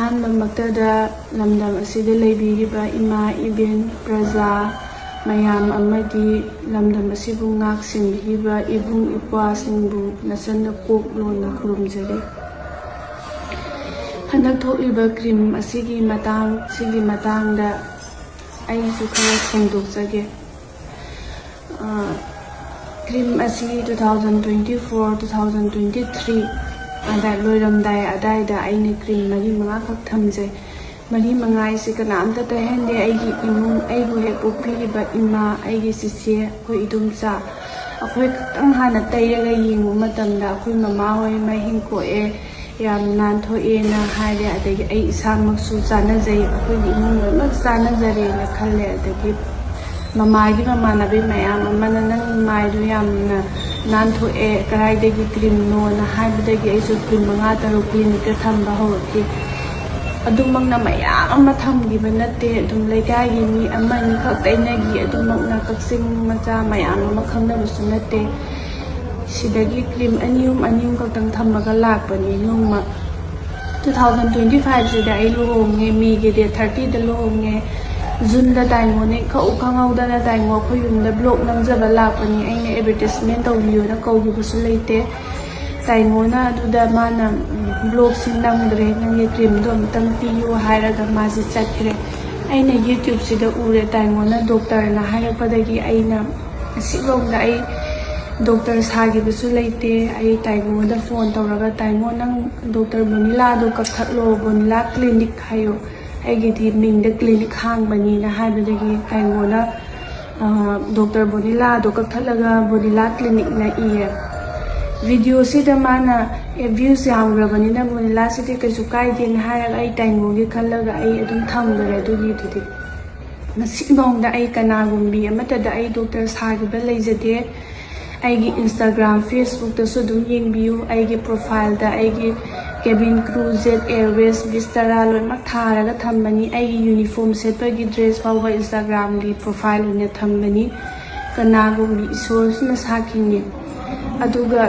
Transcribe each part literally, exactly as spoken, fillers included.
ꯑꯍꯥꯟꯕꯃꯛꯇꯗ ꯂꯝꯗꯝ ꯑꯁꯤꯗ ꯂꯩꯕꯤꯔꯤꯕ ꯏꯃꯥ, ꯏꯕꯦꯟ, ꯄ꯭ꯔꯖꯥ ꯃꯌꯥꯝ ꯑꯃꯗꯤ ꯂꯝꯗꯝ ꯑꯁꯤꯕꯨ ꯉꯥꯛ ꯁꯦꯟꯕꯤꯔꯤꯕ ꯏꯕꯨꯡ ꯏꯄ꯭ꯋꯥꯁꯤꯡꯕꯨ ꯅꯆꯟꯅ ꯀꯣꯛ ꯂꯣꯟꯅ ꯈꯨꯔꯨꯝꯖꯔꯤ꯫ ꯍꯟꯗꯛ ꯊꯣꯛꯂꯤꯕ ꯀ꯭ꯔꯤꯝ ꯑꯁꯤꯒꯤ ꯃꯇꯥꯡ, ꯁꯤꯒꯤ ꯃꯇꯥꯡꯗ ꯑꯩꯁꯨ ꯈꯔ ꯐꯣꯡꯗꯣꯛꯆꯒꯦ꯫ ꯑ, ꯀ꯭ꯔꯤꯝ ꯑꯁꯤ two thousand twenty four, two thousand twenty three ꯑꯗ ꯂꯣꯏꯔꯝꯗꯥꯏ ꯑꯗꯥꯏꯗ ꯑꯩꯅ ꯀ꯭ꯔꯤꯝ ꯃꯔꯤ ꯃꯉꯥꯈꯛ ꯊꯝꯖꯩ꯫ ꯃꯔꯤ ꯃꯉꯥ ꯍꯥꯏꯁꯦ ꯀꯅꯥꯝꯇ ꯇꯩꯍꯟꯗꯦ꯫ ꯑꯩꯒꯤ ꯏꯃꯨꯡ, ꯑꯩꯕꯨ ꯍꯦꯛ ꯄꯣꯛꯄꯤꯔꯤꯕ ꯏꯃꯥ, ꯑꯩꯒꯤ ꯆꯤꯆꯦ, ꯑꯩꯈꯣꯏ ꯏꯗꯣꯝꯆꯥ, ꯑꯩꯈꯣꯏ ꯈꯛꯇꯪ ꯍꯥꯟꯅ ꯇꯩꯔꯒ ꯌꯦꯡꯕ ꯃꯇꯝꯗ ꯑꯩꯈꯣꯏ ꯃꯃꯥ ꯍꯣꯏ ꯃꯍꯤꯡ ꯀꯣꯛꯑꯦ, ꯌꯥꯝ ꯅꯥꯟꯊꯣꯛꯑꯦꯅ ꯍꯥꯏꯔꯦ꯫ ꯑꯗꯒꯤ ꯑꯩ ꯏꯁꯥꯃꯛꯁꯨ ꯆꯥꯟꯅꯖꯩ, ꯑꯩꯈꯣꯏꯒꯤ ꯏꯃꯨꯡ ꯂꯣꯏꯅꯃꯛ ꯆꯥꯟꯅꯖꯔꯦꯅ ꯈꯜꯂꯦ꯫ ꯑꯗꯒꯤ ꯃꯃꯥꯒꯤ ꯃꯃꯥꯟꯅꯕꯤ ꯃꯌꯥꯝ ꯑꯃꯅ "ꯅꯪ ꯃꯥꯏꯗꯣ ꯌꯥꯝꯅ ꯅꯥꯟꯊꯣꯛꯑꯦ, ꯀꯗꯥꯏꯗꯒꯤ ꯀ꯭ꯔꯤꯝꯅꯣꯅ?" ꯍꯥꯏꯕꯗꯒꯤ ꯑꯩꯁꯨ ꯀ꯭ꯔꯤꯝ ꯃꯉꯥ ꯇꯔꯨꯛ ꯀ꯭ꯂꯤꯅꯤꯛꯇ ꯊꯝꯕ ꯍꯧꯔꯛꯈꯤ꯫ ꯑꯗꯨꯃꯛꯅ ꯃꯌꯥꯝ ꯑꯃ ꯊꯝꯈꯤꯕ ꯅꯠꯇꯦ, ꯑꯗꯨꯝ ꯂꯩꯀꯥꯏꯒꯤ ꯃꯤ ꯑꯃꯅꯤꯈꯛ ꯇꯩꯅꯈꯤ꯫ ꯑꯗꯨꯃꯛꯅ ꯀꯛꯆꯤꯡ ꯃꯆꯥ ꯃꯌꯥꯝ ꯑꯃ ꯈꯪꯅꯕꯁꯨ ꯅꯠꯇꯦ꯫ ꯁꯤꯗꯒꯤ ꯀ꯭ꯔꯤꯝ ꯑꯅꯤ ꯑꯍꯨꯝ, ꯑꯅꯤ ꯑꯍꯨꯝ ꯈꯛꯇꯪ ꯊꯝꯃꯒ ꯂꯥꯛꯄꯅꯤ꯫ ꯅꯣꯡꯃ two thousand twenty five ꯁꯤꯗ ꯑꯩ ꯂꯨꯍꯣꯡꯉꯦ, ꯃꯦꯒꯤ date thirty ꯗ ꯂꯨꯍꯣꯡꯉꯦ꯫ ꯖꯨꯟꯗ ꯇꯥꯏꯉꯣꯟꯅ ꯏꯈꯪ ꯈꯪꯍꯧꯗꯅ ꯇꯥꯏꯉꯣ ꯑꯩꯈꯣꯏ ꯌꯨꯝꯗ ꯕ꯭ꯂꯣꯛ ꯅꯝꯖꯕ ꯂꯥꯛꯄꯅꯤ꯫ ꯑꯩꯅ ꯑꯦꯗꯚꯔꯇꯤꯁꯃꯦꯟ ꯇꯧꯕꯤꯌꯣꯅ ꯀꯧꯈꯤꯕꯁꯨ ꯂꯩꯇꯦ꯫ ꯇꯥꯏꯉꯣꯅ ꯑꯗꯨꯗ ꯃꯥꯅ, "ꯎꯝ, ꯕ꯭ꯂꯣꯛꯁꯤ ꯅꯝꯈ꯭ꯔꯦ, ꯅꯪꯒꯤ ꯀ꯭ꯔꯤꯝꯗꯣ ꯑꯝꯇꯪ ꯄꯤꯌꯨ" ꯍꯥꯏꯔꯒ ꯃꯥꯁꯤ ꯆꯠꯈ꯭ꯔꯦ꯫ ꯑꯩꯅ ꯌꯨꯇ꯭ꯌꯨꯕꯁꯤꯗ ꯎꯔꯦ, ꯇꯥꯏꯉꯣꯅ ꯗꯣꯛꯇꯔꯅ ꯍꯥꯏꯔꯛꯄꯗꯒꯤ ꯑꯩꯅ ꯉꯁꯤꯐꯥꯎꯗ ꯑꯩ ꯗꯣꯛꯇꯔ ꯁꯥꯈꯤꯕꯁꯨ ꯂꯩꯇꯦ꯫ ꯑꯩ ꯇꯥꯏꯉꯣꯗ ꯐꯣꯟ ꯇꯧꯔꯒ, "ꯇꯥꯏꯉꯣ, ꯅꯪ ꯗꯣꯛꯇꯔ ꯕꯣꯅꯤꯂꯥꯗꯣ ꯀꯛꯊꯠꯂꯣ, ꯕꯣꯅꯤꯂꯥ ꯀ꯭ꯂꯤꯅꯤꯛ ꯍꯥꯏꯌꯣ, ꯑꯩꯒꯤꯗꯤ ꯃꯤꯡꯗ ꯀ꯭ꯂꯤꯅꯤꯛ ꯍꯥꯡꯕꯅꯤꯅ" ꯍꯥꯏꯕꯗꯒꯤ ꯇꯥꯏꯉꯣꯅ, ꯑ, ꯗꯣꯛꯇꯔ ꯕꯣꯅꯤꯂꯥꯗꯣ ꯀꯛꯊꯠꯂꯒ ꯕꯣꯅꯤꯂꯥ ꯀ꯭ꯂꯤꯅꯤꯛꯅ ꯏꯌꯦ꯫ ꯚꯤꯗꯤꯑꯣꯁꯤꯗ ꯃꯥꯅ, "ꯑꯦ, ꯚ꯭ꯌꯨꯁ ꯌꯥꯝꯈ꯭ꯔꯕꯅꯤꯅ ꯕꯣꯅꯤꯂꯥꯁꯤꯗꯤ ꯀꯩꯁꯨ ꯀꯥꯏꯗꯦꯅ" ꯍꯥꯏꯔꯒ ꯑꯩ ꯇꯥꯏꯉꯣꯒꯤ ꯈꯜꯂꯒ ꯑꯩ ꯑꯗꯨꯝ ꯊꯝꯈ꯭ꯔꯦ ꯑꯗꯨꯒꯤꯗꯨꯗꯤ꯫ ꯉꯁꯤ ꯐꯥꯎꯗ ꯑꯩ ꯀꯅꯥꯒꯨꯝꯕꯤ ꯑꯃꯠꯇꯗ ꯑꯩ ꯗꯣꯛꯇꯔ ꯁꯥꯈꯤꯕ ꯂꯩꯖꯗꯦ꯫ ꯑꯩꯒꯤ Instagram, Facebook ꯇꯁꯨ ꯑꯗꯨꯝ ꯌꯦꯡꯕꯤꯌꯨ꯫ ꯑꯩꯒꯤ profile ꯗ ꯑꯩꯒꯤ cabin crew, Jet Airways, Vistara ꯂꯣꯏꯅꯃꯛ ꯊꯥꯔꯒ ꯊꯝꯕꯅꯤ꯫ ꯑꯩꯒꯤ uniform ꯁꯦꯠꯄꯒꯤ dress ꯐꯥꯎꯕ Instagram ꯒꯤ profile ꯑꯣꯏꯅ ꯊꯝꯕꯅꯤ꯫ ꯀꯅꯥꯒꯨꯝꯕꯤ ꯏꯁꯣꯔꯁꯤꯅ ꯁꯥꯈꯤꯅꯤ꯫ ꯑꯗꯨꯒ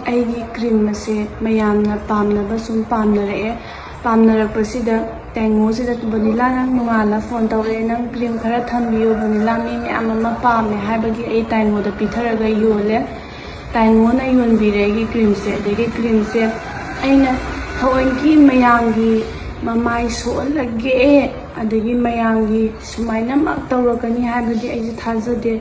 ꯑꯩꯒꯤ ꯀ꯭ꯔꯤꯝ ꯑꯁꯦ ꯃꯌꯥꯝꯅ ꯄꯥꯝꯅꯕ ꯁꯨꯝ ꯄꯥꯝꯅꯔꯛꯑꯦ꯫ ꯄꯥꯝꯅꯔꯛꯄꯁꯤꯗ ꯇꯥꯏꯉꯣꯁꯤꯗ, "ꯚꯅꯤꯂꯥ, ꯅꯪ ꯅꯣꯡꯉꯥꯜꯂ ꯐꯣꯟ ꯇꯧꯔꯛꯑꯦ, ꯅꯪ ꯀ꯭ꯔꯤꯝ ꯈꯔ ꯊꯝꯕꯤꯌꯣ, ꯚꯅꯤꯂꯥ, ꯃꯤ ꯃꯌꯥꯝ ꯑꯃ ꯄꯥꯝꯃꯦ" ꯍꯥꯏꯕꯒꯤ ꯑꯩ ꯇꯥꯏꯉꯣꯗ ꯄꯤꯊꯔꯒ ꯌꯣꯜꯂꯦ꯫ ꯇꯥꯏꯉꯣꯅ ꯌꯣꯟꯕꯤꯔꯦ ꯑꯩꯒꯤ ꯀ꯭ꯔꯤꯝꯁꯦ꯫ ꯑꯗꯒꯤ ꯀ꯭ꯔꯤꯝꯁꯦ ꯑꯩꯅ ꯊꯑꯣꯏꯀꯤ ꯃꯌꯥꯝꯒꯤ ꯃꯃꯥꯏ ꯁꯣꯛꯍꯜꯂꯒꯦ, ꯑꯗꯒꯤ ꯃꯌꯥꯝꯒꯤ ꯁꯨꯃꯥꯏꯅꯃꯛ ꯇꯧꯔꯛꯀꯅꯤ ꯍꯥꯏꯕꯗꯤ ꯑꯩꯁꯦ ꯊꯥꯖꯗꯦ꯫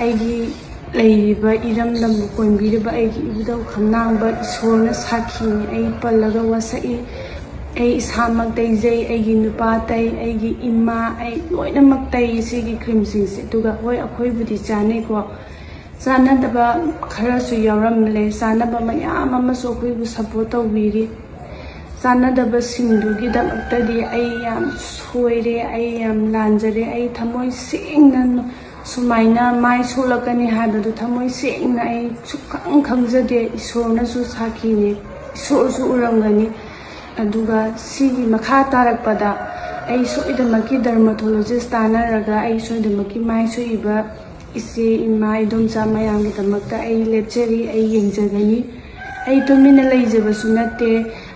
ꯑꯩꯒꯤ ꯂꯩꯔꯤꯕ ꯏꯔꯝꯗꯝꯕꯨ ꯀꯣꯟꯕꯤꯔꯤꯕ ꯑꯩꯒꯤ ꯏꯕꯨꯙꯧ ꯈꯝꯂꯥꯡꯕ ꯏꯁꯣꯔꯅ ꯁꯥꯈꯤꯅꯤ꯫ ꯑꯩ ꯄꯜꯂꯒ ꯋꯥꯁꯛꯏ꯫ ꯑꯩ ꯏꯁꯥꯃꯛ ꯇꯩꯖꯩ, ꯑꯩꯒꯤ ꯅꯨꯄꯥ ꯇꯩ, ꯑꯩꯒꯤ ꯏꯃꯥ, ꯑꯩ ꯂꯣꯏꯅꯃꯛ ꯇꯩ ꯁꯤꯒꯤ ꯀ꯭ꯔꯤꯝꯁꯤꯡꯁꯦ꯫ ꯑꯗꯨꯒ ꯍꯣꯏ, ꯑꯩꯈꯣꯏꯕꯨꯗꯤ ꯆꯥꯅꯩꯀꯣ, ꯆꯥꯟꯅꯗꯕ ꯈꯔꯁꯨ ꯌꯥꯎꯔꯝꯂꯦ꯫ ꯆꯥꯟꯅꯕ ꯃꯌꯥꯝ ꯑꯃꯁꯨ ꯑꯩꯈꯣꯏꯕꯨ ꯁꯞꯄꯣꯔꯠ ꯇꯧꯕꯤꯔꯤ꯫ ꯆꯥꯟꯅꯗꯕꯁꯤꯡꯗꯨꯒꯤꯗꯃꯛꯇꯗꯤ ꯑꯩ ꯌꯥꯝ ꯁꯣꯏꯔꯦ, ꯑꯩ ꯌꯥꯝ ꯂꯥꯟꯖꯔꯦ꯫ ꯑꯩ ꯊꯃꯣꯏ ꯁꯦꯡꯅ ꯁꯨꯃꯥꯏꯅ ꯃꯥꯏ ꯁꯣꯛꯂꯛꯀꯅꯤ ꯍꯥꯏꯕꯗꯨ ꯊꯃꯣꯏ ꯁꯦꯡꯅ ꯑꯩ ꯁꯨꯛꯈꯪ ꯈꯪꯖꯗꯦ꯫ ꯏꯁꯣꯔꯅꯁꯨ ꯁꯥꯈꯤꯅꯤ, ꯏꯁꯣꯔꯁꯨ ꯎꯔꯝꯒꯅꯤ꯫ ꯑꯗꯨꯒ ꯁꯤꯒꯤ ꯃꯈꯥ ꯇꯥꯔꯛꯄꯗ ꯑꯩ ꯁꯣꯏꯗꯅꯃꯛꯀꯤ ꯗꯔꯃꯥꯇꯣꯂꯣꯖꯤꯁ ꯇꯥꯟꯅꯔꯒ ꯑꯩ ꯁꯣꯏꯗꯅꯃꯛꯀꯤ ꯃꯥꯏ ꯁꯣꯛꯏꯕ ꯏꯆꯦ, ꯏꯃꯥ, ꯏꯗꯣꯝꯆꯥ ꯃꯌꯥꯝꯒꯤꯗꯃꯛꯇ ꯑꯩ ꯂꯦꯞꯆꯔꯤ, ꯑꯩ ꯌꯦꯡꯖꯒꯅꯤ꯫ ꯑꯩ ꯇꯨꯃꯤꯟꯅ ꯂꯩꯖꯕꯁꯨ ꯅꯠꯇꯦ꯫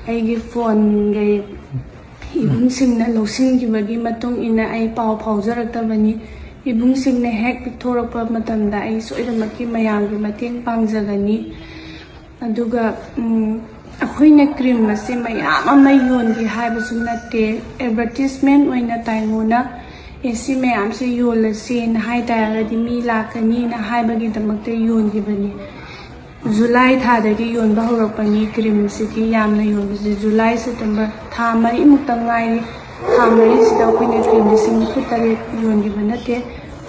ꯑꯩꯒꯤ ꯐꯣꯟꯒꯤ ꯏꯕꯨꯡꯁꯤꯡꯅ ꯂꯧꯁꯤꯟꯈꯤꯕꯒꯤ ꯃꯇꯨꯡ ꯏꯟꯅ ꯑꯩ ꯄꯥꯎ ꯐꯥꯎꯖꯔꯛꯇꯕꯅꯤ꯫ ꯏꯕꯨꯡꯁꯤꯡꯅ ꯍꯦꯛ ꯄꯤꯊꯣꯔꯛꯄ ꯃꯇꯝꯗ ꯑꯩ ꯁꯣꯏꯗꯅꯃꯛꯀꯤ ꯃꯌꯥꯝꯒꯤ ꯃꯇꯦꯡ ꯄꯥꯡꯖꯒꯅꯤ꯫ ꯑꯗꯨꯒ, ꯎꯝ, ꯑꯩꯈꯣꯏꯅ ꯀ꯭ꯔꯤꯝ ꯑꯁꯦ ꯃꯌꯥꯝ ꯑꯃ ꯌꯣꯟꯒꯦ ꯍꯥꯏꯕꯁꯨ ꯅꯠꯇꯦ꯫ ꯑꯦꯗꯚꯔꯇꯤꯁꯃꯦꯟ ꯑꯣꯏꯅ ꯇꯥꯏꯉꯣꯅ, "ꯑꯦ, ꯁꯤ ꯃꯌꯥꯝꯁꯦ ꯌꯣꯜꯂꯁꯦꯅ ꯍꯥꯏ ꯇꯥꯔꯒꯗꯤ ꯃꯤ ꯂꯥꯛꯀꯅꯤꯅ" ꯍꯥꯏꯕꯒꯤꯗꯃꯛꯇ ꯌꯣꯟꯈꯤꯕꯅꯤ꯫ ꯖꯨꯂꯥꯏ ꯊꯥꯗꯒꯤ ꯌꯣꯟꯕ ꯍꯧꯔꯛꯄꯅꯤ꯫ ꯀ꯭ꯔꯤꯝꯁꯤꯗꯤ ꯌꯥꯝꯅ ꯌꯣꯟꯕꯁꯤ ꯖꯨꯂꯥꯏ, ꯁꯦꯞꯇꯦꯝꯕꯔ, ꯊꯥ ꯃꯔꯤꯃꯨꯛꯇ ꯉꯥꯏꯔꯤ꯫ ꯊꯥ ꯃꯔꯤꯁꯤꯗ ꯑꯩꯈꯣꯏꯅ ꯀ꯭ꯔꯤꯝ ꯂꯤꯁꯤꯡ ꯅꯤꯐꯨ ꯇꯔꯦꯠ ꯌꯣꯟꯈꯤꯕ ꯅꯠꯇꯦ꯫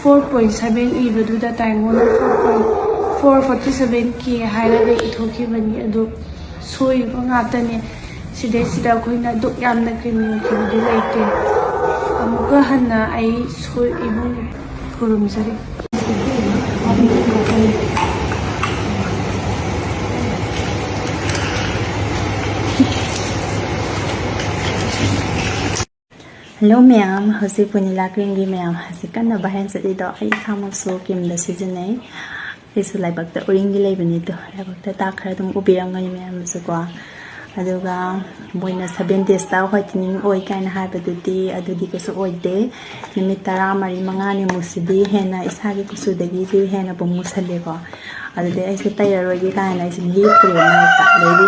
Four point seven ꯏꯕꯗꯨꯗ ꯇꯥꯏꯉꯣꯅ four point four forty seven K ꯍꯥꯏꯔꯒ ꯏꯊꯣꯛꯈꯤꯕꯅꯤ꯫ ꯑꯗꯨ ꯁꯣꯏꯕ ꯉꯥꯛꯇꯅꯦ꯫ ꯁꯤꯗꯩꯁꯤꯗ ꯑꯩꯈꯣꯏꯅ ꯑꯗꯨꯛ ꯌꯥꯝꯅ ꯀ꯭ꯔꯤꯝ ꯌꯣꯟꯈꯤꯕꯗꯤ ꯂꯩꯇꯦ꯫ ꯑꯃꯨꯛꯀ ꯍꯟꯅ ꯑꯩ ꯁꯣꯏ ꯏꯕꯨꯡ ꯈꯨꯔꯨꯝꯖꯔꯤ꯫ ꯍꯜꯂꯣ ꯃꯌꯥꯝ, ꯍꯧꯖꯤꯛ ꯚꯅꯤꯂꯥ ꯀ꯭ꯔꯤꯝꯒꯤ ꯃꯌꯥꯝ ꯍꯧꯖꯤꯛ ꯀꯟꯅ ꯚꯥꯏꯔꯦꯜ ꯆꯠꯂꯤꯗꯣ, ꯑꯩ ꯏꯁꯥꯃꯛꯁꯨ ꯀ꯭ꯔꯤꯝꯗ ꯁꯤꯖꯤꯟꯅꯩ꯫ ꯑꯩꯁꯨ ꯂꯥꯏꯕꯛꯇ ꯎꯔꯤꯡꯒꯤ ꯂꯩꯕꯅꯤꯗꯣ, ꯂꯥꯏꯕꯛꯇ ꯗꯥꯛ ꯈꯔ ꯑꯗꯨꯝ ꯎꯕꯤꯔꯝꯒꯅꯤ ꯃꯌꯥꯝꯅꯁꯨꯀꯣ꯫ ꯑꯗꯨꯒ ꯃꯣꯏꯅ ꯁꯚꯦꯟ ꯗꯦꯖꯇ ꯋꯥꯏꯇꯅꯤꯡ ꯑꯣꯏ ꯀꯥꯏꯅ ꯍꯥꯏꯕꯗꯨꯗꯤ ꯑꯗꯨꯗꯤ ꯀꯩꯁꯨ ꯑꯣꯏꯗꯦ꯫ ꯅꯨꯃꯤꯠ ꯇꯔꯥꯃꯔꯤ ꯃꯉꯥꯅꯤꯃꯨꯛꯁꯤꯗꯤ ꯍꯦꯟꯅ ꯏꯁꯥꯒꯤ ꯀꯨꯆꯨꯗꯒꯤꯗꯤ ꯍꯦꯟꯅꯕꯨ ꯃꯨꯁꯜꯂꯦꯀꯣ꯫ ꯑꯗꯨꯗꯤ ꯑꯩꯁꯦ ꯇꯩꯔꯔꯣꯏꯒꯦ ꯀꯥꯏꯅ ꯑꯩꯁꯦ ꯂꯦꯞꯄꯨꯔꯦ ꯃꯔꯛꯇ꯫ ꯑꯗꯩꯗꯤ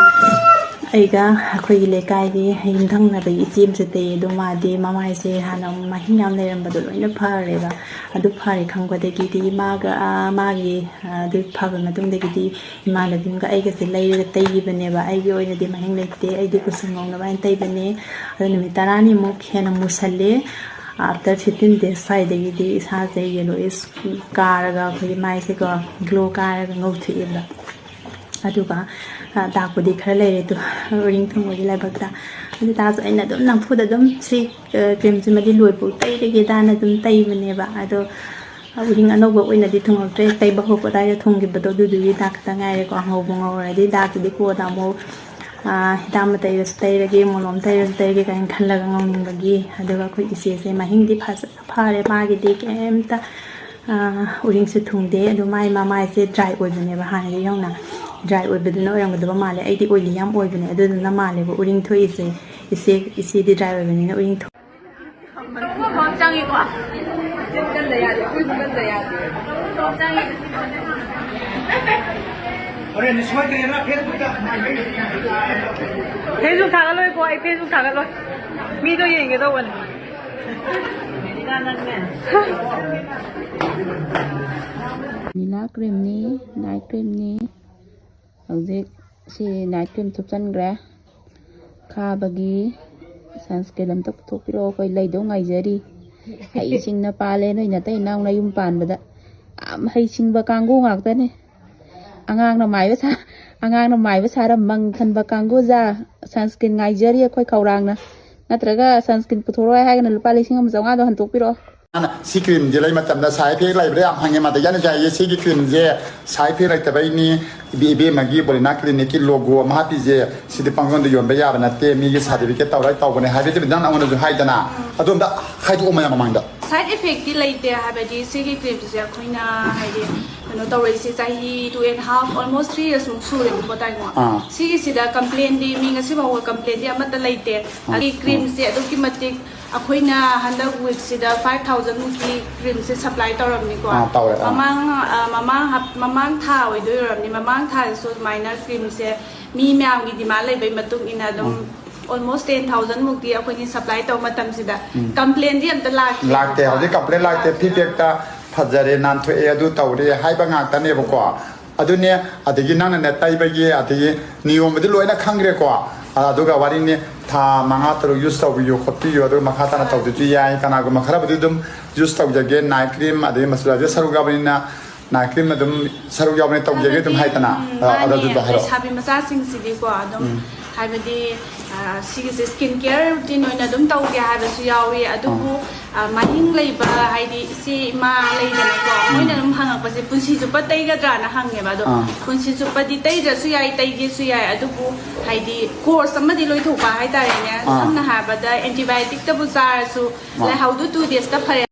ꯑꯩꯒ ꯑꯩꯈꯣꯏꯒꯤ ꯂꯩꯀꯥꯏꯒꯤ ꯌꯨꯝꯊꯪꯅꯕꯒꯤ ꯏꯆꯦ ꯑꯃꯁꯨ ꯇꯩꯌꯦ꯫ ꯑꯗꯣ ꯃꯥꯗꯤ ꯃꯃꯥꯏꯁꯦ ꯍꯥꯟꯅ ꯃꯍꯤꯡ ꯌꯥꯝ ꯂꯩꯔꯝꯕꯗꯣ ꯂꯣꯏꯅ ꯐꯔꯦꯕ꯫ ꯑꯗꯨ ꯐꯔꯦ ꯈꯪꯕꯗꯒꯤꯗꯤ ꯃꯥꯒ, ꯑꯥ, ꯃꯥꯒꯤ, ꯑꯥ, ꯑꯗꯨ ꯐꯕ ꯃꯇꯨꯡꯗꯒꯤꯗꯤ ꯏꯃꯥꯟꯅꯕꯤ ꯑꯃꯒ ꯑꯩꯒꯁꯦ ꯂꯩꯔꯒ ꯇꯩꯈꯤꯕꯅꯦꯕ꯫ ꯑꯩꯒꯤ ꯑꯣꯏꯅꯗꯤ ꯃꯍꯤꯡ ꯂꯩꯇꯦ, ꯑꯩꯗꯤ ꯀꯨꯆꯨ ꯉꯧꯅꯕ ꯍꯥꯏꯅ ꯇꯩꯕꯅꯦ꯫ ꯑꯗꯣ ꯅꯨꯃꯤꯠ ꯇꯔꯥꯅꯤꯃꯨꯛ ꯍꯦꯟꯅ ꯃꯨꯁꯜꯂꯦ꯫ After fifteen days ꯁ꯭ꯋꯥꯏꯗꯒꯤꯗꯤ ꯏꯁꯥꯁꯦ yellowish ꯀꯥꯔꯒ ꯑꯩꯈꯣꯏꯒꯤ ꯃꯥꯏꯁꯦꯀꯣ glow ꯀꯥꯔꯒ ꯉꯧꯊꯣꯛꯑꯦꯕ꯫ ꯑꯗꯨꯒ, ꯑ, ꯗꯥꯛꯄꯨꯗꯤ ꯈꯔ ꯂꯩꯔꯦ ꯑꯗꯣ, ꯎꯔꯤꯡ ꯊꯨꯡꯕꯒꯤ ꯂꯥꯏꯕꯛꯇ꯫ ꯑꯗꯨ ꯇꯥꯔꯁꯨ ꯑꯩꯅ ꯑꯗꯨꯝ ꯅꯝꯐꯨꯗ ꯑꯗꯨꯝ ꯁꯤ, ꯑ, ꯀ꯭ꯔꯤꯝꯁꯤꯃꯗꯤ ꯂꯣꯏꯐꯥꯎ ꯇꯩꯔꯒꯦꯗꯥꯅ ꯑꯗꯨꯝ ꯇꯩꯕꯅꯦꯕ꯫ ꯑꯗꯣ ꯎꯔꯤꯡ ꯑꯅꯧꯕ ꯑꯣꯏꯅꯗꯤ ꯊꯨꯡꯉꯛꯇ꯭ꯔꯦ꯫ ꯇꯩꯕ ꯍꯧꯔꯛꯄ ꯑꯗꯥꯏꯗ ꯊꯨꯡꯈꯤꯕꯗꯣ ꯑꯗꯨꯗꯨꯒꯤ ꯗꯥꯛ ꯈꯛꯇ ꯉꯥꯏꯔꯦꯀꯣ꯫ ꯉꯧꯕ ꯉꯧꯔꯗꯤ ꯗꯥꯛꯇꯨꯗꯤ ꯀꯣꯟꯅ ꯑꯃꯨꯛ, ꯑ, ꯍꯤꯗꯥꯛ ꯑꯃ ꯇꯩꯔꯁꯨ ꯇꯩꯔꯒꯦ, ꯃꯣꯂꯣꯝ ꯇꯩꯔꯁꯨ ꯇꯩꯔꯒꯦ ꯀꯥꯏꯅ ꯈꯜꯂꯒ ꯉꯧꯅꯤꯡꯕꯒꯤ꯫ ꯑꯗꯨꯒ ꯑꯩꯈꯣꯏ ꯏꯆꯦꯁꯦ ꯃꯍꯤꯡꯗꯤ ꯐꯖ ꯐꯔꯦ꯫ ꯃꯥꯒꯤꯗꯤ ꯀꯩꯝꯇ, ꯑ, ꯎꯔꯤꯡꯁꯨ ꯊꯨꯡꯗꯦ꯫ ꯑꯗꯣ ꯃꯥꯏ ꯃꯃꯥꯏꯁꯦ dry ꯑꯣꯏꯕꯅꯦꯕ ꯍꯥꯟꯅꯗꯒꯤ ꯍꯧꯅ꯫ Dry ꯑꯣꯏꯕꯗꯨꯅ ꯑꯣꯏꯔꯝꯒꯗꯕ ꯃꯥꯜꯂꯦ꯫ ꯑꯩꯗꯤ oily ꯌꯥꯝ ꯑꯣꯏꯕꯅꯦ, ꯑꯗꯨꯗꯨꯅ ꯃꯥꯜꯂꯦꯕ ꯎꯔꯤꯡ ꯊꯣꯛꯏꯁꯦ꯫ ꯏꯆꯦ, ꯏꯆꯦꯗꯤ dry ꯑꯣꯏꯕꯅꯤꯅ ꯎꯔꯤꯡ ꯊꯣꯛ ꯆꯪꯉꯤꯀꯣ? ꯆꯪꯉꯤ꯫ Facebook ꯊꯥꯒꯠꯂꯣꯏꯀꯣ, ꯑꯩ Facebook ꯊꯥꯒꯠꯂꯣꯏ꯫ ꯃꯤꯗꯣ ꯌꯦꯡꯒꯦ ꯇꯧꯕꯅꯦ꯫ Vanilla creamꯅꯤ, night creamꯅꯤ꯫ ꯍꯧꯖꯤꯛ ꯁꯤ night cream ꯊꯨꯞꯆꯟꯈ꯭ꯔꯦ꯫ ꯈꯥꯕꯒꯤ sunscreen ꯑꯝꯇ ꯄꯨꯊꯣꯛꯄꯤꯔꯛꯑꯣ, ꯑꯩꯈꯣꯏ ꯂꯩꯗꯧ ꯉꯥꯏꯖꯔꯤ꯫ ꯍꯩꯁꯤꯡꯅ ꯄꯥꯜꯂꯦ ꯅꯣꯏ ꯅꯇꯩ ꯏꯅꯥꯎ ꯅꯌꯨꯝ ꯄꯥꯟꯕꯗ꯫ ꯌꯥꯝ ꯍꯩꯁꯤꯡꯕ ꯀꯥꯡꯕꯨ ꯉꯥꯛꯇꯅꯦ꯫ ꯑꯉꯥꯡꯅ ꯃꯥꯏꯕ ꯁꯥ-, ꯑꯉꯥꯡꯅ ꯃꯥꯏꯕ ꯁꯥꯔ ꯃꯪ ꯈꯟꯕ ꯀꯥꯡꯕꯨ ꯖꯥ꯫ Sunscreen ꯉꯥꯏꯖꯔꯤ ꯑꯩꯈꯣꯏ ꯈꯧꯔꯥꯡꯅ꯫ ꯅꯠꯇ꯭ꯔꯒ sunscreen ꯄꯨꯊꯣꯔꯛꯑꯣ ꯍꯥꯏꯔꯒꯅ ꯂꯨꯄꯥ ꯂꯤꯁꯤꯡ ꯑꯃ ꯆꯥꯝꯃꯉꯥꯗꯣ ꯍꯟꯗꯣꯛꯄꯤꯔꯛꯑꯣ꯫ ꯃꯥꯅ ꯁꯤ ꯀ꯭ꯔꯤꯝꯁꯦ ꯂꯩ ꯃꯇꯝꯗ side effect ꯂꯩꯕ꯭ꯔꯥ ꯌꯥꯝ ꯍꯪꯉꯦ꯫ ꯃꯗꯩ ꯑꯩꯅꯁꯨ ꯍꯥꯏꯌꯦ, "ꯁꯤꯒꯤ ꯀ꯭ꯔꯤꯝꯁꯦ side effect ꯂꯩꯇꯕꯩꯅꯤ, ꯏꯕꯦ-, ꯏꯕꯦꯝꯃꯒꯤ ꯕꯣꯂꯤꯅꯥ ꯀ꯭ꯂꯤꯅꯤꯛꯀꯤ logo ꯑꯃ ꯍꯥꯞꯄꯤꯁꯦ, ꯁꯤꯗꯤ ꯄꯪꯌꯣꯟꯗ ꯌꯣꯟꯕ ꯌꯥꯕ ꯅꯠꯇꯦ, ꯃꯤꯒꯤ certificate ꯇꯧꯔ ꯇꯧꯕꯅꯦ" ꯍꯥꯏꯕꯗꯤ ꯅꯪ ꯑꯩꯉꯣꯟꯗꯁꯨ ꯍꯥꯏꯗꯅ꯫ ꯑꯗꯣ ꯑꯝꯇ ꯍꯥꯏꯗꯣꯛꯑꯣ ꯃꯌꯥꯝ ꯃꯃꯥꯡꯗ꯫ Side effectꯤ ꯂꯩꯇꯦ, ꯍꯥꯏꯕꯗꯤ ꯁꯤꯒꯤ creamꯁꯦ ꯑꯩꯈꯣꯏꯅ ꯍꯥꯏꯗꯤ ꯀꯩꯅꯣ ꯇꯧꯔꯛꯏꯁꯦ ꯆꯍꯤ two and half, almost three yearsꯃꯨꯛ ꯁꯨꯔꯦꯕꯀꯣ, ꯇꯥꯏꯉꯣ꯫ ꯑꯥ꯫ ꯁꯤꯒꯤꯁꯤꯗ complainꯗꯤ ꯃꯤ ꯉꯁꯤ ꯐꯥꯎꯕ complainꯗꯤ ꯑꯃꯠꯇ ꯂꯩꯇꯦ꯫ ꯑꯗꯒꯤ creamꯁꯦ ꯑꯗꯨꯛꯀꯤ ꯃꯇꯤꯛ ꯑꯩꯈꯣꯏꯅ ꯍꯟꯗꯛ weekꯁꯤꯗ five thousandꯃꯨꯛꯀꯤ creamꯁꯦ supply ꯇꯧꯔꯝꯅꯤꯀꯣ꯫ ꯑꯥ, ꯇꯧꯔꯦ, ꯑꯥ꯫ ꯃꯃꯥꯡ ꯑ, ꯃꯃꯥꯡ ꯍꯞ- ꯃꯃꯥꯡ ꯊꯥ ꯑꯣꯏꯗꯣꯏ ꯑꯣꯏꯔꯝꯅꯤ, ꯃꯃꯥꯡ ꯊꯥꯗꯁꯨ ꯑꯗꯨꯃꯥꯏꯅ creamꯁꯦ ꯃꯤ ꯃꯌꯥꯝꯒꯤ demand ꯂꯩꯕꯩ ꯃꯇꯨꯡ ꯏꯟꯅ ꯑꯗꯨꯝ almost ten thousandꯃꯨꯛꯇꯤ ꯑꯩꯈꯣꯏꯅ supply ꯇꯧꯕ ꯃꯇꯝꯁꯤꯗ complainꯗꯤ ꯑꯝꯇ ꯂꯥꯛꯇꯦ꯫ ꯂꯥꯛꯇꯦ, ꯍꯧꯖꯤꯛ complain ꯂꯥꯛꯇꯦ, feedbackꯇ ꯐꯖꯔꯦ, ꯅꯥꯟꯊꯣꯛꯑꯦ, ꯑꯗꯨ ꯇꯧꯔꯦ ꯍꯥꯏꯕ ꯉꯥꯛꯇꯅꯦꯕꯀꯣ꯫ ꯑꯗꯨꯅꯦ, ꯑꯗꯒꯤ ꯅꯪꯅꯅꯦ ꯇꯩꯕꯒꯤ ꯑꯗꯒꯤ ꯅꯤꯌꯣꯝꯕꯨꯗꯤ ꯂꯣꯏꯅ ꯈꯪꯈ꯭ꯔꯦꯀꯣ꯫ ꯑꯗꯨꯒ ꯋꯥꯔꯤꯅꯤ, ꯊꯥ ꯃꯉꯥ ꯇꯔꯨꯛ use ꯇꯧꯕꯤꯌꯨ ꯈꯣꯠꯄꯤꯌꯨ, ꯑꯗꯨꯒ ꯃꯈꯥ ꯇꯥꯅ ꯇꯧꯗꯁꯨ ꯌꯥꯏ꯫ ꯀꯅꯥꯒꯨꯝꯕ ꯈꯔꯕꯨꯗꯤ ꯑꯗꯨꯝ use ꯇꯧꯖꯒꯦ, night cream ꯑꯗꯒꯤ moisturizer ꯁꯔꯨꯛ ꯌꯥꯎꯕꯅꯤꯅ, night cream ꯑꯗꯨꯝ ꯁꯔꯨꯛ ꯌꯥꯎꯕꯅꯤ, ꯇꯧꯖꯒꯦ ꯑꯗꯨꯝ ꯍꯥꯏꯗꯅ꯫ ꯎꯝ, ꯑ, ꯑꯗꯨ ꯃꯥꯅꯦ꯫ ꯑꯗꯨꯗꯣ ꯍꯥꯏꯔꯛꯑꯣ꯫ ꯂꯩꯁꯥꯕꯤ ꯃꯆꯥꯁꯤꯡꯁꯤꯗꯤꯀꯣ ꯑꯗꯨꯝ ꯍꯥꯏꯕꯗꯤ ꯑ, ꯁꯤꯒꯤꯁꯦ skin care routine ꯑꯣꯏꯅ ꯑꯗꯨꯝ ꯇꯧꯒꯦ ꯍꯥꯏꯕꯁꯨ ꯌꯥꯎꯏ꯫ ꯑꯗꯨꯕꯨ ꯑ, ꯃꯅꯤꯡ ꯂꯩꯕ ꯍꯥꯏꯗꯤ ꯏꯆꯦ ꯏꯃꯥ ꯂꯩꯗꯅꯀꯣ, ꯃꯣꯏꯅ ꯑꯗꯨꯝ ꯍꯪꯉꯛꯄꯁꯦ ꯄꯨꯟꯁꯤ ꯆꯨꯞꯄ ꯇꯩꯒꯗ꯭ꯔꯥꯅ ꯍꯪꯉꯦꯕ꯫ ꯑꯗꯣ ꯑꯥ꯫ ꯄꯨꯟꯁꯤ ꯆꯨꯞꯄꯗꯤ ꯇꯩꯗ꯭ꯔꯁꯨ ꯌꯥꯏ, ꯇꯩꯒꯦꯁꯨ ꯌꯥꯏ꯫ ꯑꯗꯨꯕꯨ ꯍꯥꯏꯗꯤ course ꯑꯃꯗꯤ ꯂꯣꯏꯊꯣꯛꯄ ꯍꯥꯏꯇꯥꯔꯦꯅꯦ꯫ ꯑꯥ꯫ ꯁꯝꯅ ꯍꯥꯏꯔꯕꯗ antibioticꯇꯕꯨ ꯆꯥꯔꯁꯨ ꯑꯥ꯫ ꯂꯥꯏꯍꯧꯗꯨ two daysꯇ ꯐꯔꯦ꯫